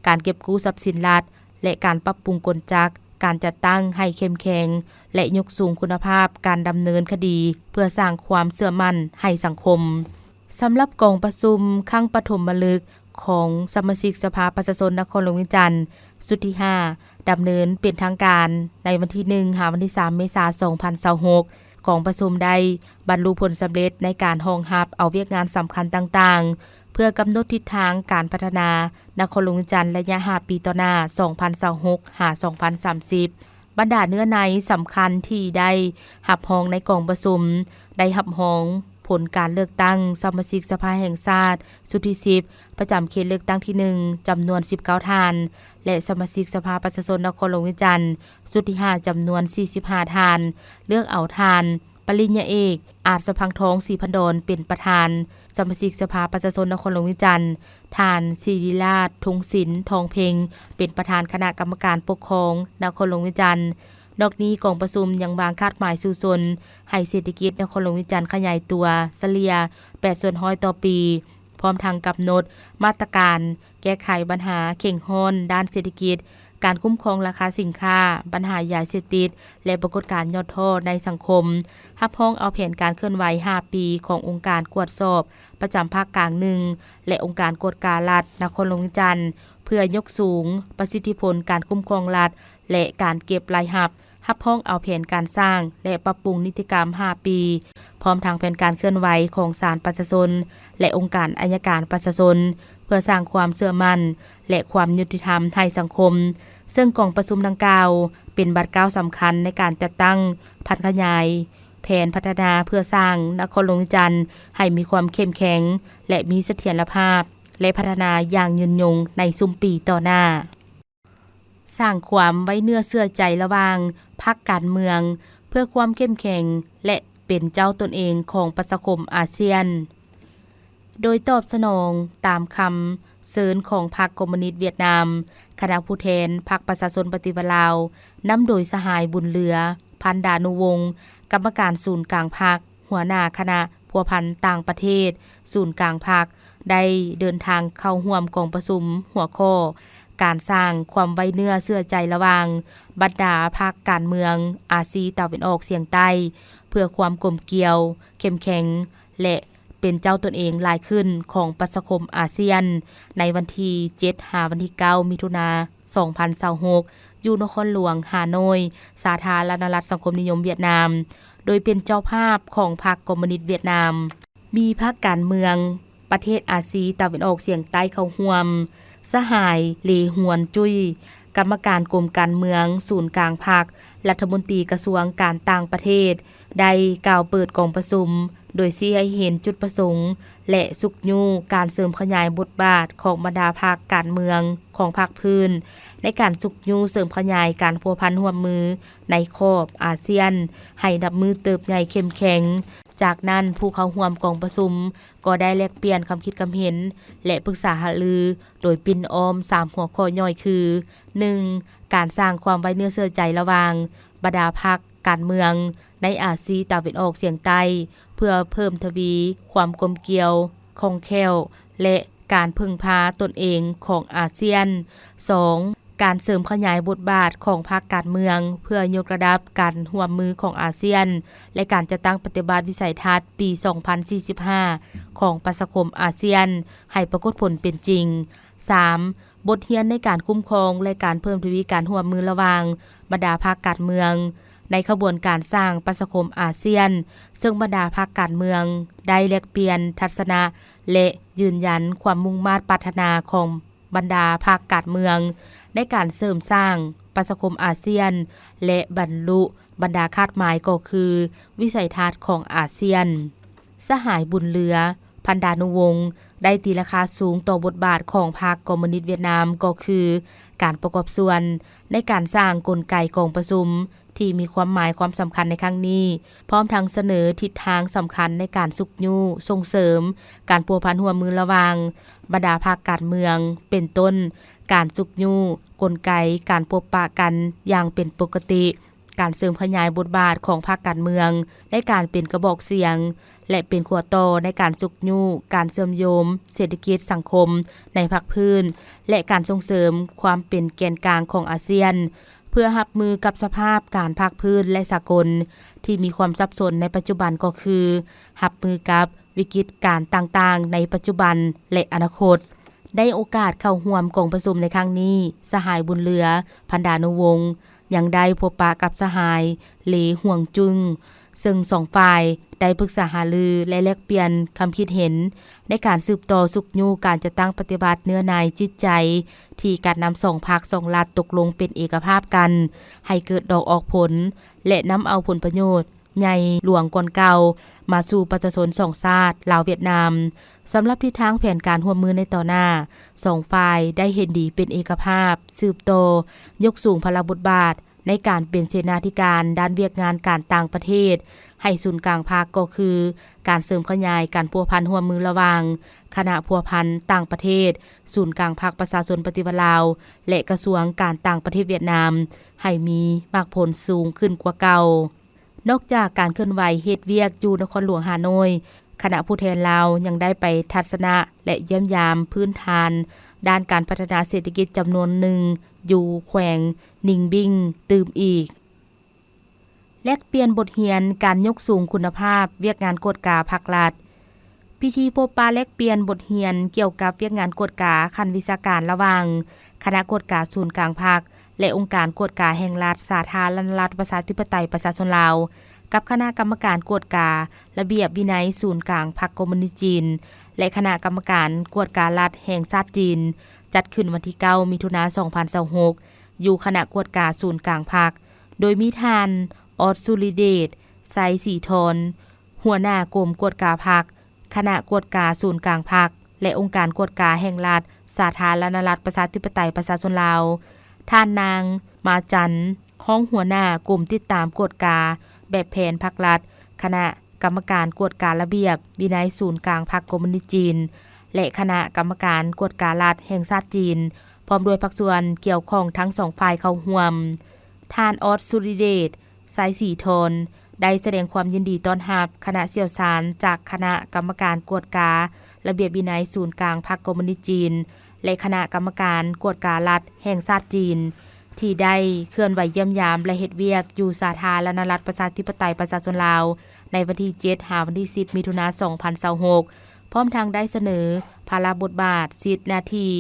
ການເກັບກູ້ຊັບສິນລັດ ແລະ ການປັບປຸງກົນຈັກການຈັດຕັ້ງໃຫ້ເຂັ້ມແຂງ ແລະ ຍົກສູງຄຸນນະພາບການດຳເນີນຄະດີ ເພື່ອສ້າງຄວາມເຊື່ອໝັ້ນໃຫ້ສັງຄົມ. ສຳລັບກອງປະຊຸມຄັ້ງປະຖົມມະລຶກຂອງສະມາຊິກສະພາປະຊາຊົນນະຄອນຫຼວງວຽງຈັນ ຊຸດທີຫ້າ ດຳເນີນເປັນທາງການໃນວັນທີໜຶ່ງ ຫາວັນທີສາມ ເມສາ ສອງພັນຊາວຫົກ. ກອງປະຊຸມໄດ້ບັນລຸຜົນສຳເລັດໃນການຮອງຮັບເອົາວຽກງານສຳຄັນຕ່າງໆ ເພື່ອກຳນົດທິດທາງການພັດທະນານະຄອນຫຼວງວຽງຈັນໄລຍະຫ້າປີຕໍ່ໜ້າ ສອງພັນຊາວຫົກ ຫາ ສອງພັນສາມສິບ. ບັນດາເນື້ອໃນສຳຄັນທີ່ໄດ້ຮັບຮອງໃນກອງປະຊຸມ ໄດ້ຮັບຮອງຜົນການເລືອກຕັ້ງສະມາຊິກສະພາແຫ່ງຊາດຊຸດທີສິບ ປະຈຳເຂດເລືອກຕັ້ງທີໜຶ່ງ ຈຳນວນສິບເກົ້າທ່ານ ແລະ ສະມາຊິກສະພາປະຊາຊົນນະຄອນຫຼວງວຽງຈັນຊຸດທີຫ້າ ຈຳນວນສີ່ສິບຫ້າທ່ານ, ເລືອກເອົາທ່ານ ປະລິນຍາເອກ ອາດສະພັງທອງ ສີພັນດອນ ເປັນປະທານ, ສະມາຊິກສະພາປະຊາຊົນນະຄອນຫຼວງວຽງຈັນ ທ່ານ ສິລິລາດ ທຸງສິນ ທອງເພັງ ເປັນປະທານຄະນະກຳມະການປົກຄອງນະຄອນຫຼວງວຽງຈັນ. ນອກນີ້ ກອງປະຊຸມຍັງວາງຄາດໝາຍສູ້ຊົນໃຫ້ເສດຖະກິດນະຄອນຫຼວງວຽງຈັນຂະຫຍາຍຕົວສະເລ່ຍແປດສ່ວນຮ້ອຍຕໍ່ປີ, ພ້ອມທັງກຳນົດມາດຕະການແກ້ໄຂບັນຫາເຄັ່ງຮ້ອນດ້ານເສດຖະກິດ, ການຄຸ້ມຄອງລາຄາສິນຄ້າ, ບັນຫາຢາເສບຕິດ ແລະ ປາກົດການຫຍໍ້ທໍ້ໃນສັງຄົມ. ຮັບຮອງເອົາແຜນການເຄື່ອນໄຫວຫ້າປີຂອງອົງການກວດສອບປະຈຳພາກກາງໜຶ່ງ ແລະ ອົງການກວດກາລັດນະຄອນຫຼວງວຽງຈັນ ເພື່ອຍົກສູງປະສິດທິຜົນການຄຸ້ມຄອງລັດ ແລະ ການເກັບລາຍຮັບ. ຮັບຮອງເອົາແຜນການສ້າງ ແລະ ປັບປຸງນິຕິກຳຫ້າປີ ພ້ອມທັງແຜນການເຄື່ອນໄຫວຂອງສານປະຊາຊົນ ແລະ ອົງການໄອຍະການປະຊາຊົນ ເພື່ອສ້າງຄວາມເຊື່ອໝັ້ນ ແລະ ຄວາມຍຸຕິທຳໃຫ້ສັງຄົມ, ເຊິ່ງກອງປະຊຸມດັ່ງກ່າວເປັນບາດກ້າວສຳຄັນໃນການຈັດຕັ້ງຜັນຂະຫຍາຍແຜນພັດທະນາເພື່ອສ້າງນະຄອນຫຼວງວຽງຈັນໃຫ້ມີຄວາມເຂັ້ມແຂງ ແລະ ມີສະຖຽນລະພາບ ແລະ ພັດທະນາຢ່າງຍືນຍົງໃນຊຸມປີຕໍ່ໜ້າ. ສ້າງຄວາມໄວ້ເນື້ອເຊື່ອໃຈລະຫວ່າງພັກການເມືອງ ເພື່ອຄວາມເຂັ້ມແຂງ ແລະ ເປັນເຈົ້າຕົນເອງຂອງປະຊາຄົມອາຊຽນ. ໂດຍຕອບສະໜອງຕາມຄຳເຊີນຂອງພັກຄອມມູນິດຫວຽດນາມ, ຄະນະຜູ້ແທນພັກປະຊາຊົນປະຕິວັດລາວ ນຳໂດຍສະຫາຍ ບຸນເຫຼືອ ພັນດານຸວົງ ກຳມະການສູນກາງພັກ, ຫົວໜ້າຄະນະພົວພັນຕ່າງປະເທດສູນກາງພັກ ໄດ້ເດີນທາງເຂົ້າຮ່ວມກອງປະຊຸມຫົວຂໍ້ ການສ້າງຄວາມໄວ້ເນື້ອເຊື່ອໃຈລະຫວ່າງບັນດາພັກການເມືອງອາຊີຕາເວັນອອກສຽງໃຕ້ ເພື່ອຄວາມກົມກຽວ, ເຂັ້ມແຂງ ແລະ ເປັນເຈົ້າຕົນເອງຫຼາຍຂຶ້ນຂອງປະຊາຄົມອາຊຽນ ໃນວັນທີເຈັດ ຫາວັນທີເກົ້າ ມິຖຸນາ ສອງພັນຊາວຫົກ ຢູ່ນະຄອນຫຼວງຮ່າໂນ້ຍ, ສາທາລະນະລັດສັງຄົມນິຍົມຫວຽດນາມ, ໂດຍເປັນເຈົ້າພາບຂອງພັກຄອມມູນິດຫວຽດນາມ. ມີພັກການເມືອງປະເທດອາຊີຕາເວັນອອກສຽງໃຕ້ເຂົ້າຮ່ວມ, ສະຫາຍ ເລ ຮວນຈຸ້ຍ ກຳມະການກົມການເມືອງສູນກາງພັກ, ລັດຖະມົນຕີກະຊວງການຕ່າງປະເທດ ໄດ້ກ່າວເປີດກອງປະຊຸມ ໂດຍຊີ້ໃຫ້ເຫັນຈຸດປະສົງ ແລະ ຊຸກຍູ້ການເສີມຂະຫຍາຍບົດບາດຂອງບັນດາພັກການເມືອງຂອງພາກພື້ນ ໃນການຊຸກຍູ້ເສີມຂະຫຍາຍການພົວພັນຮ່ວມມືໃນຂອບອາຊຽນ ໃຫ້ນັບມື້ເຕີບໃຫຍ່ເຂັ້ມແຂງ. ຈາກນັ້ນ, ຜູ້ເຂົ້າຮ່ວມກອງປະຊຸມກໍໄດ້ແລກປ່ຽນຄຳຄິດຄຳເຫັນ ແລະ ປຶກສາຫາລືໂດຍປິ່ນອ້ອມສາມຫົວຂໍ້ຍ່ອຍຄື ໜຶ່ງ ການສ້າງຄວາມໄວ້ເນື້ອເຊື່ອໃຈລະຫວ່າງບັນດາພັກການເມືອງໃນອາຊີຕາເວັນອອກສຽງໃຕ້ ເພື່ອເພີ່ມທະວີຄວາມກົມກຽວ, ຄ່ອງແຄ້ວ ແລະ ການເພິ່ງພາຕົນເອງຂອງອາຊຽນ. ສອງ ການເສີມຂະຫຍາຍບົດບາດຂອງພັກການເມືອງ ເພື່ອຍົກລະດັບການຮ່ວມມືຂອງອາຊຽນ ແລະ ການຈັດຕັ້ງປະຕິບັດວິໄສທັດປີສອງພັນສີ່ສິບຫ້າຂອງປະຊາຄົມອາຊຽນໃຫ້ປາກົດຜົນເປັນຈິງ. ສາມ ບົດຮຽນໃນການຄຸ້ມຄອງ ແລະ ການເພີ່ມທະວີການຮ່ວມມືລະຫວ່າງບັນດາພັກການເມືອງ ໃນຂະບວນການສ້າງປະຊາຄົມອາຊຽນ, ເຊິ່ງບັນດາພັກການເມືອງໄດ້ແລກປ່ຽນທັດສະນະ ແລະ ຢືນຢັນຄວາມມຸ່ງມາດປາດຖະໜາຂອງບັນດາພັກການເມືອງ ໃນການເສີມສ້າງປະຊາຄົມອາຊຽນ ແລະ ບັນລຸບັນດາຄາດໝາຍ ກໍຄືວິໄສທັດຂອງອາຊຽນ. ສະຫາຍ ບຸນເຫຼືອ ພັນດານຸວົງ ໄດ້ຕີລາຄາສູງຕໍ່ບົດບາດຂອງພັກຄອມມູນິດຫວຽດນາມ ກໍຄືການປະກອບສ່ວນໃນການສ້າງກົນໄກກອງປະຊຸມທີ່ມີຄວາມໝາຍຄວາມສຳຄັນໃນຄັ້ງນີ້, ພ້ອມທັງສະເໜີທິດທາງສຳຄັນໃນການຊຸກຍູ້ສົ່ງເສີມການພົວພັນຮ່ວມມືລະຫວ່າງບັນດາພັກການເມືອງ, ເປັນຕົ້ນ ການຊຸກຍູ້ກົນໄກການພົບປະກັນຢ່າງເປັນປົກກະຕິ, ການເສີມຂະຫຍາຍບົດບາດຂອງພັກການເມືອງໃນການເປັນກະບອກສຽງ ແລະ ເປັນຂົວຕໍ່ໃນການຊຸກຍູ້ການເຊື່ອມໂຍງເສດຖະກິດສັງຄົມໃນພາກພື້ນ ແລະ ການສົ່ງເສີມຄວາມເປັນແກນກາງຂອງອາຊຽນ ເພື່ອຮັບມືກັບສະພາບການພາກພື້ນ ແລະ ສາກົນທີ່ມີຄວາມສັບສົນໃນປັດຈຸບັນ ກໍຄືຮັບມືກັບວິກິດການຕ່າງໆໃນປັດຈຸບັນ ແລະ ອະນາຄົດ. ໃນໂອກາດເຂົ້າຮ່ວມກອງປະຊຸມໃນຄັ້ງນີ້, ສະຫາຍ ບຸນເຫຼືອ ພັນດານຸວົງ ຍັງໄດ້ພົບປະກັບສະຫາຍ ເລ ຮວງຈຸ້ງ ເຊິ່ງສອງຝ່າຍໄດ້ປຶກສາຫາລື ແລະ ແລກປ່ຽນຄຳຄິດເຫັນໃນການສືບຕໍ່ຊຸກຍູ້ການຈັດຕັ້ງປະຕິບັດເນື້ອໃນຈິດໃຈ ທີ່ການນຳສອງພັກສອງລັດຕົກລົງເປັນເອກະພາບກັນ ໃຫ້ເກີດດອກອອກຜົນ ແລະ ນຳເອົາຜົນປະໂຫຍດໃຫຍ່ຫຼວງກ່ອນເກົ່າມາສູ່ປະຊາຊົນສອງຊາດ ລາວ-ຫວຽດນາມ. ສຳລັບທິດທາງແຜນການຮ່ວມມືໃນຕໍ່ໜ້າ, ສອງຝ່າຍໄດ້ເຫັນດີເປັນເອກະພາບ ສືບຕໍ່ຍົກສູງພາລະບົດບາດໃນການເປັນເສນາທິການດ້ານວຽກງານການຕ່າງປະເທດ ໃຫ້ສູນກາງພັກ ກໍຄືການເສີມຂະຫຍາຍການພົວພັນຮ່ວມມືລະຫວ່າງຄະນະພົວພັນຕ່າງປະເທດ, ສູນກາງພັກປະຊາຊົນປະຕິວັດລາວ ແລະ ກະຊວງການຕ່າງປະເທດຫວຽດນາມ ໃຫ້ມີໝາກຜົນສູງຂຶ້ນກວ່າເກົ່າ. ນອກຈາກການເຄື່ອນໄຫວເຮັດວຽກຢູ່ນະຄອນຫຼວງຮ່າໂນ້ຍ, ຄະນະຜູ້ແທນລາວຍັງໄດ້ໄປທັດສະນະ ແລະ ຢ້ຽມຢາມພື້ນຖານດ້ານການພັດທະນາເສດຖະກິດຈຳນວນໜຶ່ງຢູ່ແຂວງນິງບິງຕື່ມອີກ. ແລກປ່ຽນບົດຮຽນການຍົກສູງຄຸນນະພາບວຽກງານກວດກາພັກລັດ. ພິທີພົບປະແລກປ່ຽນບົດຮຽນກ່ຽວກັບວຽກງານກວດກາຂັ້ນວິຊາການລະຫວ່າງຄະນະກວດກາສູນກາງພັກ ແລະ ອົງການກວດກາແຫ່ງລັດ ສາທາລະນະລັດ ປະຊາທິປະໄຕ ປະຊາຊົນລາວ, ກັບຄະນະກຳມະການກວດກາລະບຽບວິໄນສູນກາງພັກຄອມມູນິດຈີນ ແລະ ຄະນະກຳມະການກວດກາລັດແຫ່ງຊາດຈີນ, ຈັດຂຶ້ນວັນທີເກົ້າ ມິຖຸນາ ສອງພັນຊາວຫົກ ຢູ່ຄະນະກວດກາສູນກາງພັກ, ໂດຍມີທ່ານ ອອດ ສຸລິເດດ ໄຊສີທອນ ຫົວໜ້າກົມກວດກາພັກ, ຄະນະກວດກາສູນກາງພັກ ແລະ ອົງການກວດກາແຫ່ງລັດ ສາທາລະນະລັດ ປະຊາທິປະໄຕ ປະຊາຊົນລາວ, ທ່ານນາງ ມາຈັນ ຮອງຫົວໜ້າກົມຕິດຕາມກວດກາແບບແຜນພັກລັດ, ຄະນະກຳມະການກວດກາລະບຽບວິໄນສູນກາງພັກຄອມມູນິດຈີນ ແລະ ຄະນະກຳມະການກວດກາລັດແຫ່ງຊາດຈີນ, ພ້ອມດ້ວຍພາກສ່ວນກ່ຽວຂ້ອງທັງສອງຝ່າຍເຂົ້າຮ່ວມ. ທ່ານ ອອດ ສຸລິເດດ ໄຊສີທອນ ໄດ້ສະແດງຄວາມຍິນດີຕ້ອນຮັບຄະນະຊ່ຽວຊານຈາກຄະນະກຳມະການກວດກາລະບຽບວິໄນສູນກາງພັກຄອມມູນິດຈີນ ແລະ ຄະນະກຳມະການກວດກາລັດແຫ່ງຊາດຈີນ ທີ່ໄດ້ເຄື່ອນໄຫວຢ້ຽມຢາມ ແລະ ເຮັດວຽກຢູ່ສາທາລະນະລັດ ປະຊາທິປະໄຕ ປະຊາຊົນລາວ ໃນວັນທີເຈັດ ຫາ ວັນທີສິບ ມິຖຸນາ ສອງພັນຊາວຫົກ ພ້ອມທັງໄດ້ສະເໜີພາລະບົດບາດ, ສິດ, ໜ້າທີ່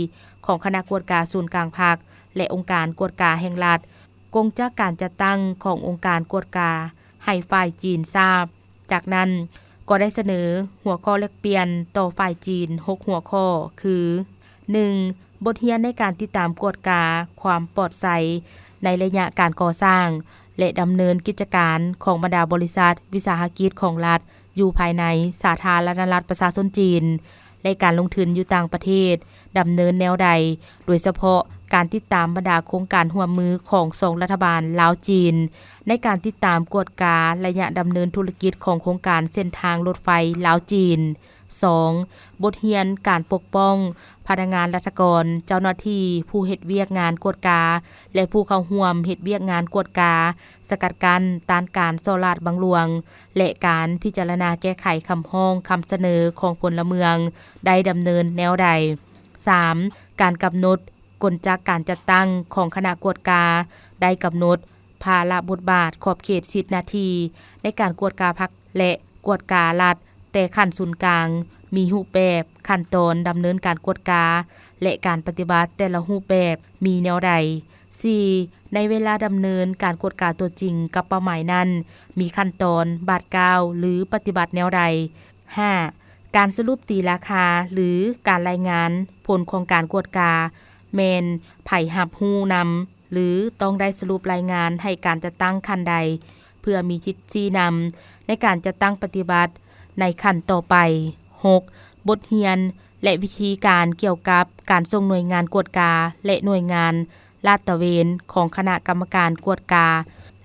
ຂອງຄະນະກວດກາສູນກາງພັກ ແລະ ອົງການກວດກາແຫ່ງລັດ, ກົງຈັກການຈັດຕັ້ງຂອງອົງການກວດກາໃຫ້ຝ່າຍຈີນຊາບ. ຈາກນັ້ນກໍໄດ້ສະເໜີຫົວຂໍ້ແລກປ່ຽນຕໍ່ຝ່າຍຈີນຫົກຫົວຂໍ້ ຄື ໜຶ່ງ ບົດຮຽນໃນການຕິດຕາມກວດກາຄວາມປອດໄຊໃນໄລຍະການກໍ່ສ້າງ ແລະ ດຳເນີນກິດຈະການຂອງບັນດາບໍລິສັດວິສາຫະກິດຂອງລັດ ຢູ່ພາຍໃນສາທາລະນະລັດປະຊາຊົນຈີນ ແລະ ການລົງທຶນຢູ່ຕ່າງປະເທດດຳເນີນແນວໃດ, ໂດຍສະເພາະການຕິດຕາມບັນດາໂຄງການຮ່ວມມືຂອງສອງລັດຖະບານລາວ-ຈີນ ໃນການຕິດຕາມກວດກາໄລຍະດຳເນີນທຸລະກິດຂອງໂຄງການເສັ້ນທາງລົດໄຟລາວ-ຈີນ. ສອງ ບົດຮຽນການປົກປ້ອງພະນັກງານລັດຖະກອນ, ເຈົ້າໜ້າທີ່ຜູ້ເຮັດວຽກງານກວດກາ ແລະ ຜູ້ເຂົ້າຮ່ວມເຮັດວຽກງານກວດກາ, ສະກັດກັ້ນຕ້ານການສໍ້ລາດບັງຫຼວງ ແລະ ການພິຈາລະນາແກ້ໄຂຄຳຮ້ອງຄຳສະເໜີຂອງພົນລະເມືອງໄດ້ດຳເນີນແນວໃດ. ສາມ ການກຳນົດກົນຈັກການຈັດຕັ້ງຂອງຄະນະກວດກາ, ໄດ້ກຳນົດພາລະບົດບາດ, ຂອບເຂດ, ສິດ, ໜ້າທີ່ໃນການກວດກາພັກ ແລະ ກວດກາລັດແຕ່ຂັ້ນສູນກາງ ມີຮູບແບ, ຂັ້ນຕອນດຳເນີນການກວດກາ ແລະ ການປະຕິບັດແຕ່ລະຮູບແບບມີແນວໃດ. ສີ່ ໃນເວລາດຳເນີນການກວດກາຕົວຈິງກັບເປົ້າໝາຍນັ້ນ ມີຂັ້ນຕອນ, ບາດກ້າວ ຫຼື ປະຕິບັດແນວໃດ. ຫ້າ ການສະຫຼຸບຕີລາຄາ ຫຼື ການລາຍງານຜົນຂອງການກວດກາ ແມ່ນໃຜຮັບຮູ້ນຳ ຫຼື ຕ້ອງໄດ້ສະຫຼຸບລາຍງານໃຫ້ການຈັດຕັ້ງຂັ້ນໃດ ເພື່ອມີທິດຊີ້ນຳໃນການຈັດຕັ້ງປະຕິບັດໃນຂັ້ນຕໍ່ໄປ. ຫົກ ບົດຮຽນ ແລະ ວິທີການກ່ຽວກັບການສົ່ງໜ່ວຍງານກວດກາ ແລະ ໜ່ວຍງານລາດຕະເວນຂອງຄະນະກຳມະການກວດກາ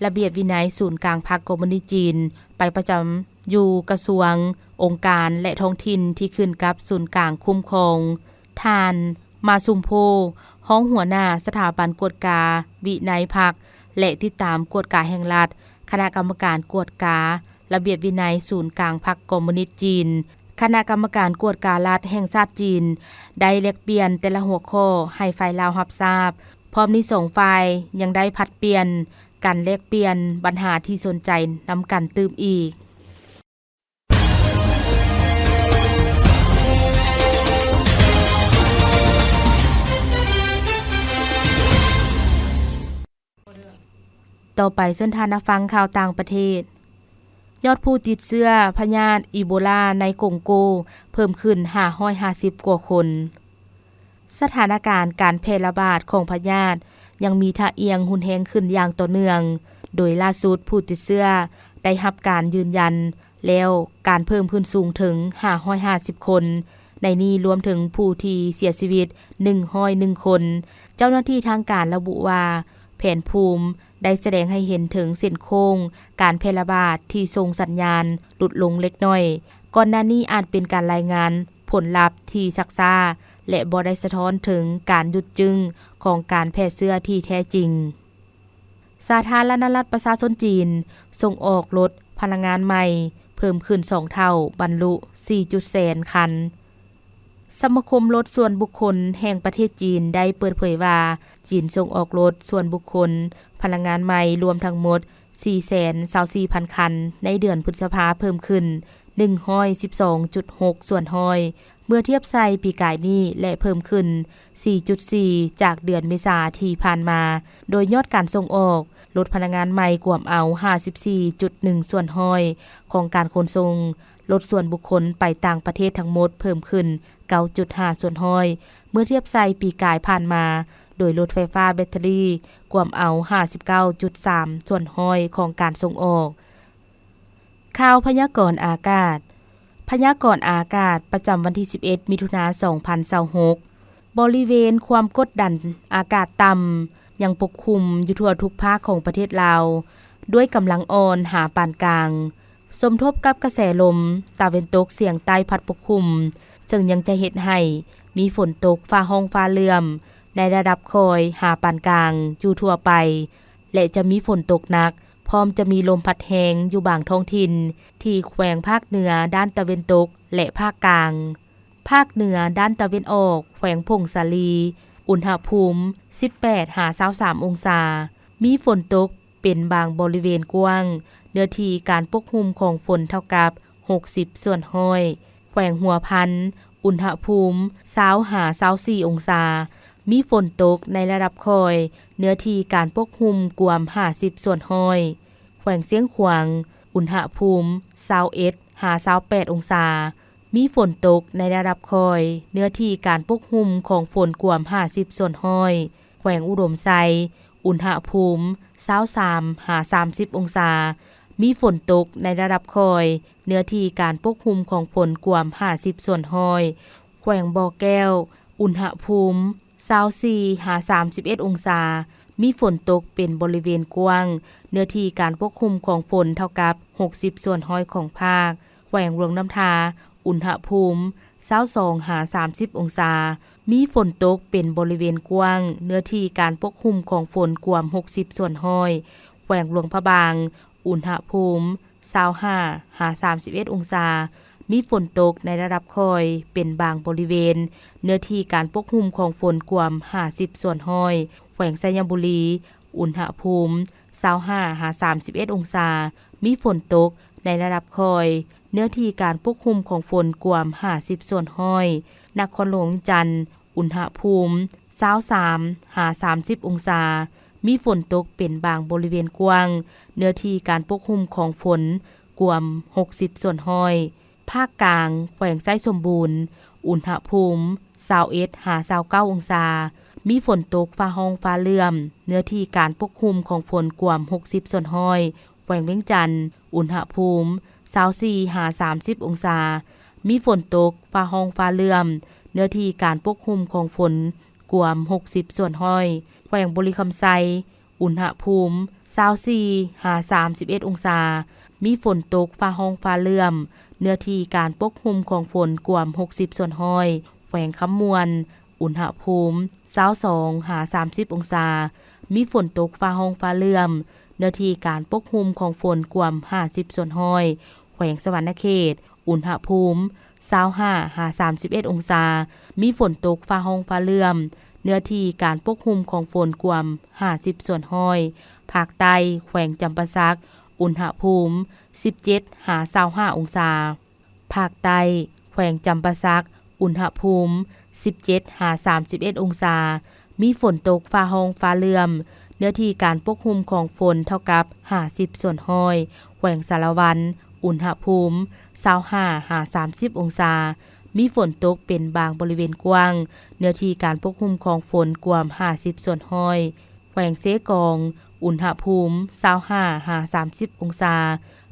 ລະບຽບວິໄນສູນກາງພັກຄອມມູນິດຈີນ ໄປປະຈຳຢູ່ກະຊວງ, ອົງການ ແລະ ທ້ອງຖິ່ນທີ່ຂຶ້ນກັບສູນກາງຄຸ້ມຄອງ. ທ່ານ ມາຊຸມໂພ ຮອງຫົວໜ້າສະຖາບັນກວດກາວິໄນພັກ ແລະ ຕິດຕາມກວດກາແຫ່ງລັດ, ຄະນະກຳມະການກວດກາລະບຽບວິໄນສູນກາງພັກຄອມມູນິດຈີນ, ຄະນະກຳມະການກວດກາລັດແຫ່ງຊາດຈີນ ໄດ້ແລກປ່ຽນແຕ່ລະຫົວຂໍ້ໃຫ້ຝ່າຍລາວຮັບຊາບ. ພ້ອມນີ້ສອງຝ່າຍຍັງໄດ້ຜັດປ່ຽນກັນແລກປ່ຽນບັນຫາທີ່ສົນໃຈນຳກັນຕື່ມອີກ. ຕໍ່ໄປເຊີນທ່ານຮັບຟັງຂ່າວຕ່າງປະເທດ. ຍອດຜູ້ຕິດເຊື້ອພະຍາດອີໂບລາໃນກົງໂກເພີ່ມຂຶ້ນຫ້າຮ້ອຍຫ້າສິບກວ່າຄົນ. ສະຖານະການການແຜ່ລະບາດຂອງພະຍາດຍັງມີທ່າອ່ຽງຮຸນແຮງຂຶ້ນຢ່າງຕໍ່ເນື່ອງ, ໂດຍລ່າສຸດຜູ້ຕິດເຊື້ອໄດ້ຮັບການຢືນຢັນແລ້ວການເພີ່ມຂຶ້ນສູງເຖິງຫ້າຮ້ອຍຫ້າສິບຄົນ, ໃນນີ້ລວມເຖິງຜູ້ທີ່ເສຍຊີວິດໜຶ່ງຮ້ອຍໜຶ່ງຄົນ. ເຈົ້າໜ້າທີ່ທາງການລະບຸວ່າ ແຜນພູມໄດ້ສະແດງໃຫ້ເຫັນເຖິງເສັ້ນໂຄ້ງການແຜ່ລະບາດທີ່ສົ່ງສັນຍານຫຼຸດລົງເລັກນ້ອຍ. ກ່ອນໜ້ານີ້ອາດເປັນການລາຍງານຜົນລັບທີ່ຊັກຊ້າ ແລະ ບໍ່ໄດ້ສະທ້ອນເຖິງການຢຸດຈຶ້ງຂອງການແຜ່ເຊື້ອທີ່ແທ້ຈິງ. ສາທາລະນະລັດປະຊາຊົນຈີນສົ່ງອອກລົດພະລັງງານໃໝ່ເພີ່ມຂຶ້ນສອງເທົ່າ, ບັນລຸສີ່ຈຸດແສນຄັນ. ສະມາຄົມລົດສ່ວນບຸກຄົນແຫ່ງປະເທດຈີນໄດ້ເປີດເຜີຍວ່າ ຈີນສົ່ງອອກລົດສ່ວນບຸກຄົນພະລັງງານໃໝ່ລວມທັງໝົດສີ່ແສນຊາວສີ່ພັນຄັນ ໃນເດືອນພຶດສະພາເພີ່ມຂຶ້ນໜຶ່ງຮ້ອຍສິບສອງຈຸດຫົກສ່ວນຮ້ອຍ ເມື່ອທຽບໃສ່ປີກາຍນີ້ ແລະ ເພີ່ມຂຶ້ນສີ່ຈຸດສີ່ຈາກເດືອນເມສາທີ່ຜ່ານມາ, ໂດຍຍອດການສົ່ງອອກ ລົດພະນັກງານໃໝ່ກວມເອົາຫ້າສິບສີ່ຈຸດໜຶ່ງສ່ວນຮ້ອຍຂອງການຂົນສົ່ງລົດສ່ວນບຸກຄົນໄປຕ່າງປະເທດທັງໝົດ ເພີ່ມຂຶ້ນເກົ້າຈຸດຫ້າສ່ວນຮ້ອຍ ເມື່ອທຽບໃສ່ປີກາຍຜ່ານມາ, ໂດຍລົດໄຟຟ້າແບັດເຕີຣີກວມເອົາຫ້າສິບເກົ້າຈຸດສາມສ່ວນຮ້ອຍຂອງການສົ່ງອອກ. ຂ່າວພະຍາກອນອາກາດ. ພະຍາກອນອາກາດປະຈຳວັນທີສິບເອັດ ມິຖຸນາ ສອງພັນຊາວຫົກ, ບໍລິເວນຄວາມກົດດັນອາກາດຕ່ຳຍັງປົກຄຸມຢູ່ທົ່ວທຸກພາກຂອງປະເທດລາວ ດ້ວຍກຳລັງອ່ອນຫາປານກາງ, ສົມທົບກັບກະແສລົມຕາເວັນຕົກສຽງໃຕ້ພັດປົກຄຸມ, ເຊິ່ງຍັງຈະເຮັດໃຫ້ມີຝົນຕົກຟ້າຮ້ອງຟ້າເຫຼື້ອມໃນລະດັບຄ່ອຍຫາປານກາງຢູ່ທົ່ວໄປ ແລະ ຈະມີຝົນຕົກໜັກ, ພ້ອມຈະມີລົມພັດແຮງຢູ່ບາງທ້ອງຖິ່ນທີ່ແຂວງພາກເໜືອດ້ານຕາເວັນຕົກ ແລະ ພາກກາງ. ພາກເໜືອດ້ານຕາເວັນອອກ ແຂວງຜົ້ງສາລີ, ອຸນຫະພູມ ສິບແປດຫາຊາວສາມອົງສາ, ມີຝົນຕົກເປັນບາງບໍລິເວນກວ້າງ, ເນື້ອທີ່ການປົກຄຸມຂອງຝົນເທົ່າກັບຫົກສິບສ່ວນຮ້ອຍ. ແຂວງຫົວພັນ, ອຸນຫະພູມ ຊາວຫາຊາວສີ່ອົງສາ, ມີຝົນຕົກໃນລະດັບຄ່ອຍ, ເນື້ອທີ່ການປົກຄຸມກວມຫ້າສິບສ່ວນຮ້ອຍ. ແຂວງຊຽງຂວາງ, ອຸນຫະພູມ ຊາວເອັດຫາຊາວແປດອົງສາ, ມີຝົນຕົກໃນລະດັບຄ່ອຍ, ເນື້ອທີ່ການປົກຄຸມຂອງຝົນກວມຫ້າສິບສ່ວນຮ້ອຍ. ແຂວງອຸດົມໄຊ, ອຸນຫະພູມ ຊາວສາມຫາສາມສິບອົງສາ, ມີຝົນຕົກໃນລະດັບຄ່ອຍ, ເນື້ອທີ່ການປົກຄຸມຂອງຝົນກວມຫ້າສິບສ່ວນຮ້ອຍ. ແຂວງບໍ່ແກ້ວ, ອຸນຫະພູມ ຊາວສີ່ຫາສາມສິບເອັດອົງສາ, ມີຝົນຕົກເປັນບໍລິເວນກວ້າງ, ເນື້ອທີ່ການປົກຄຸມຂອງຝົນເທົ່າກັບຫົກສິບສ່ວນຮ້ອຍຂອງພາກ. ແຂວງຫຼວງນ້ຳທາ, ອຸນຫະພູມ ຊາວສອງຫາສາມສິບອົງສາ, ມີຝົນຕົກເປັນບໍລິເວນກວ້າງ, ເນື້ອທີ່ການປົກຄຸມຂອງຝົນກວມຫົກສິບສ່ວນຮ້ອຍ. ແຂວງຫຼວງພະບາງ, ອຸນຫະພູມ ຊາວຫ້າຫາສາມສິບເອັດອົງສາ, ມີຝົນຕົກໃນລະດັບຄ່ອຍເປັນບາງບໍລິເວນ, ເນື້ອທີ່ການປົກຄຸມຂອງຝົນກວມຫ້າສິບສ່ວນຮ້ອຍ. ແຂວງໄຊຍະບູລີ, ອຸນຫະພູມ ຊາວຫ້າຫາສາມສິບເອັດອົງສາ, ມີຝົນຕົກໃນລະດັບຄ່ອຍ, ເນື້ອທີ່ການປົກຄຸມຂອງຝົນກວມຫ້າສິບສ່ວນຮ້ອຍ. ນະຄອນຫຼວງວຽງຈັນ, ອຸນຫະພູມ ຊາວສາມຫາສາມສິບອົງສາ, ມີຝົນຕົກເປັນບາງບໍລິເວນກວ້າງ, ເນື້ອທີ່ການປົກຄຸມຂອງຝົນກວມຫົກສິບສ່ວນຮ້ອຍ. ພາກກາງ, ແຂວງໄຊສົມບູນ, ອຸນຫະພູມ ຊາວເອັດຫາຊາວເກົ້າອົງສາ, ມີຝົນຕົກຟ້າຮ້ອງຟ້າເຫຼື້ອມ, ເນື້ອທີ່ການປົກຄຸມຂອງຝົນກວມຫົກສິບສ່ວນຮ້ອຍ. ແຂວງວຽງຈັນ, ອຸນຫະພູມ ຊາວສີ່ຫາສາມສິບອົງສາ, ມີຝົນຕົກ, ຟ້າຮ້ອງ, ຟ້າເຫຼື້ອມ, ເນື້ອທີ່ການປົກຄຸມຂອງຝົນກວມຫົກສິບສ່ວນຮ້ອຍ. ແຂວງບໍລິຄຳໄຊ, ອຸນຫະພູມ ຊາວສີ່ຫາສາມສິບເອັດອົງສາ, ມີຝົນຕົກ, ຟ້າຮ້ອງ, ຟ້າເຫຼື້ອມ, ເນື້ອທີ່ການປົກຄຸມຂອງຝົນກວມຫົກສິບສ່ວນຮ້ອຍ. ແຂວງຄຳມ່ວນ, ອຸນຫະພູມ ຊາວສອງຫາສາມສິບອົງສາ, ມີຝົນຕົກ, ຟ້າຮ້ອງ, ຟ້າເຫຼື້ອມ, ເນື້ອທີ່ການປົກຄຸມຂອງຝົນກວມຫ້າສິບສ່ວນຮ້ອຍ. ແຂວງສະຫວັນນະເຂດ, ອຸນຫະພູມ ຊາວຫ້າຫາສາມສິບເອັດອົງສາ, ມີຝົນຕົກ, ຟ້າຮ້ອງ, ຟ້າເຫຼື້ອມ, ເນື້ອທີ່ການປົກຄຸມຂອງຝົນກວມຫ້າສິບສ່ວນຮ້ອຍ. ພາກໃຕ້, ແຂວງຈຳປາສັກ, ອຸນຫະພູມ ສິບເຈັດຫາຊາວຫ້າອົງສາ. ພາກໃຕ້, ແຂວງຈຳປາສັກ, ອຸນຫະພູມ ສິບເຈັດຫາສາມສິບເອັດອົງສາ, ມີຝົນຕົກ, ຟ້າຮ້ອງ, ຟ້າເຫຼື້ອມ, ເນື້ອທີ່ການປົກຄຸມຂອງຝົນເທົ່າກັບຫ້າສິບສ່ວນຮ້ອຍ. ແຂວງສາລະວັນ, ອຸນຫະພູມ ຊາວຫ້າຫາສາມສິບອົງສາ, ມີຝົນຕົກເປັນບາງບໍລິເວນກວ້າງ, ເນື້ອທີ່ການປົກຄຸມຂອງຝົນກວມຫ້າສິບສ່ວນຮ້ອຍ. ແຂວງເຊກອງ, ອຸນຫະພູມ ຊາວຫ້າຫາສາມສິບອົງສາ,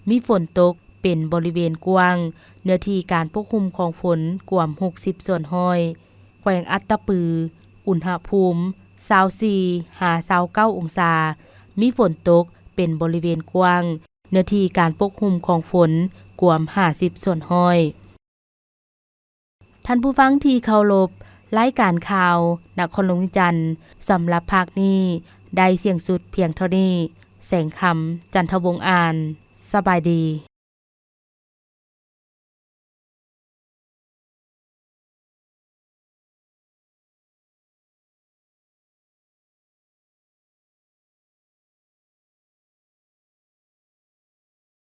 ມີຝົນຕົກເປັນບໍລິເວນກວ້າງ, ເນື້ອທີ່ການປົກຄຸມຂອງຝົນກວມຫົກສິບສ່ວນຮ້ອຍ. ແຂວງອັດຕະປື, ອຸນຫະພູມ ຊາວສີ່ຫາຊາວເກົ້າອົງສາ, ມີຝົນຕົກເປັນບໍລິເວນກວ້າງ, ເນື້ອທີ່ການປົກຄຸມຂອງຝົນກວມຫ້າສິບສ່ວນຮ້ອຍ. ທ່ານຜູ້ຟັງທີ່ເຄົາລົບ, ລາຍການຂ່າວນະຄອນຫຼວງວຽງຈັນສຳລັບພາກນີ້ໄດ້ສິ້ນສຸດພຽງເທົ່ານີ້. ແສງຄຳ ຈັນທະວົງ ອ່ານ. ສະບາຍດີ.